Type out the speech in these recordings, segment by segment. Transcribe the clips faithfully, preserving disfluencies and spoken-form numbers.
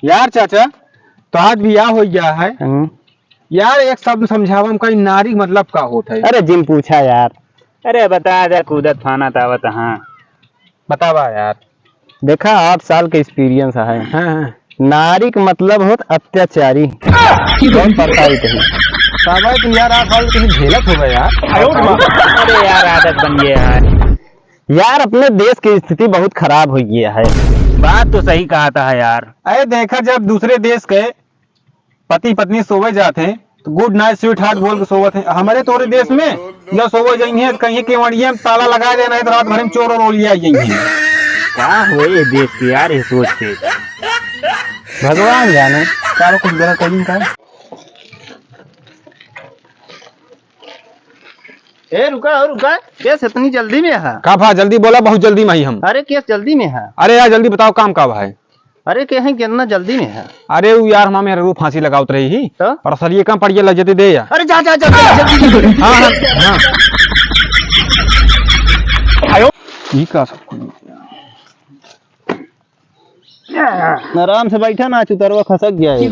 यार चाचा, तो आज बियाह होइ गया है। हम्म। यार, एक शब्द समझावा हमका, ई नारी मतलब का होत है? अरे जिन पूछा यार। अरे बता दे, कूदत फानत आवत हाँ। बतावा यार। देखा, आठ साल के experience है। हाँ, हाँ। नारी के मतलब होत अत्याचारी। बहुत पड़ता ही कहीं। तब तो यार, आठ साल के कहीं झेलत होगा यार। अरे यार, आदत बन गया है। यार, अपने देश की स्थिति बहुत खराब हो गया है। बात तो सही कहा था यार। अरे देखा, जब दूसरे देश के पति पत्नी सोवे जात हैं, तो good night sweetheart बोल के सोवत हैं। हमरे तोरे देश में जब सोवे जाइहैं, तो कहीं केवड़िया में ताला लगा देना है, तो रात भर में चोर और ओलिया आई जाइहैं। का होए ये देश के यार, ये सोच के। भगवान जाने, का कुछ गलत कहीं का। ए, रुका हो, रुका। केस इतनी जल्दी में है? का भा, जल्दी बोला, बहुत जल्दी में ही हम। अरे, केस जल्दी में है। अरे यार, जल्दी बताओ, काम का भा है? अरे, के हैं, कितना जल्दी में है? अरे, वो यार, हमारे मेहरारू फांसी लगावत रही ही। तो? और असलिए काम पड़िए, लग जाते दे यार। अरे, जा, जा, जा, जा, जल्दी, जल्दी। हाँ, हाँ, हाँ। ई का सब कुछ? आराम से बैठा ना, चुतरवा खसक गया है।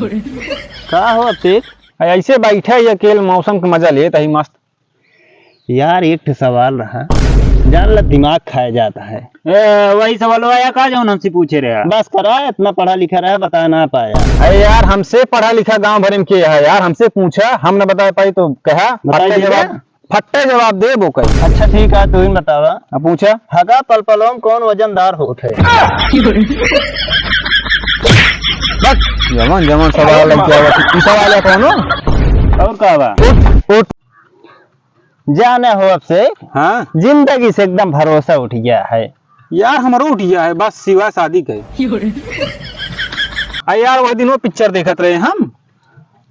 का हो अभिषेक? ऐसे बैठा ही अकेल, मौसम के मजा लेत ही मस्त। यार, एक ठे सवाल रहा, जान ला, दिमाग खाया जाता है। ए, वही सवाल आया का, जौन हमसे पूछे रहा? बस करा, इतना पढ़ा लिखा रहा, बता ना पाया। अरे यार, हमसे पढ़ा लिखा गांव भर में के है यार, हमसे पूछा, हम न बता पाई तो कहा, बताई फट्टे दीजिए। जवाब, फट्टे जवाब दे वो कही। अच्छा ठीक है, तू ही बतावा। अब पूछा। हगा पलपलों में कौन वजनदार होत है? बस, जवान जवान सवाल है, क्या बात है? ई सवाल है कौनो? और का बा? उठ, उठ। जाने हो अभिषेक, हाँ? जिंदगी से एकदम भरोसा उठ गया है। यार, हमरो उठ गया है, बस सिवा शादी के। आ यार, वह दिन वो पिक्चर देखत रहे हम,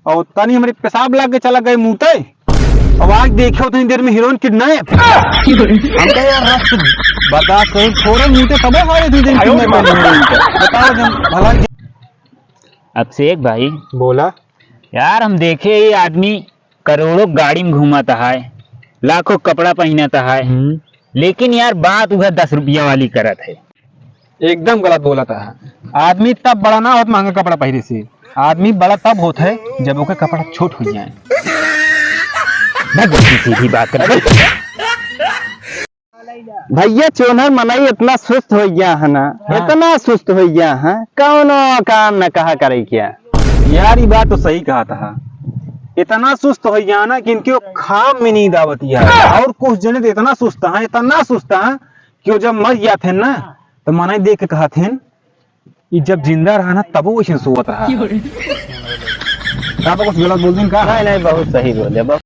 और तनी हमरे पेशाब लाग के चला गए मूते, और आज देखे उतनी देर में हीरोइन किडनैप। हमका यार रस बर्दाश्त करे, थोड़े मूते तबे हमारे इतनी देर में किडनैप कर हीरोइन का। बताओ जन भला। अभिषेक भाई। बोला। यार, हम देखे ये आदमी करोड़ों गाड़ी में घूमत है, लाखों कपड़ा पहनत है, हम्म। लेकिन यार, बात वह दस रुपया वाली करत है। एकदम गलत बोलत है। आदमी तब बड़ा ना होत महंगा कपड़ा पहिरे से, आदमी बड़ा तब होत है जब ओके कपड़ा छोट हो जाए। भग, सीधी बात कर। भैया, चोन्हर मनई इतना सुस्त होइ गया है ना, हाँ। इतना सुस्त होइ गया है, कौनो काम न कहा करे क्या। यार, ई बात तो सही कहा था, इतना सुस्त होइ गया ना कि इनके वो खाब में नींद आवत है। और कुछ जने तो इतना सुस्त है, इतना सुस्त है कि वो जब मर जात हैं ना, तो मनई देख के कहत हैं, ई जब जिंदा रहा ना, तबो वैसे सोवत रहा। का बा, कुछ गलत बोल दिन का? नहीं, नहीं, बहुत सही बोले, बहुत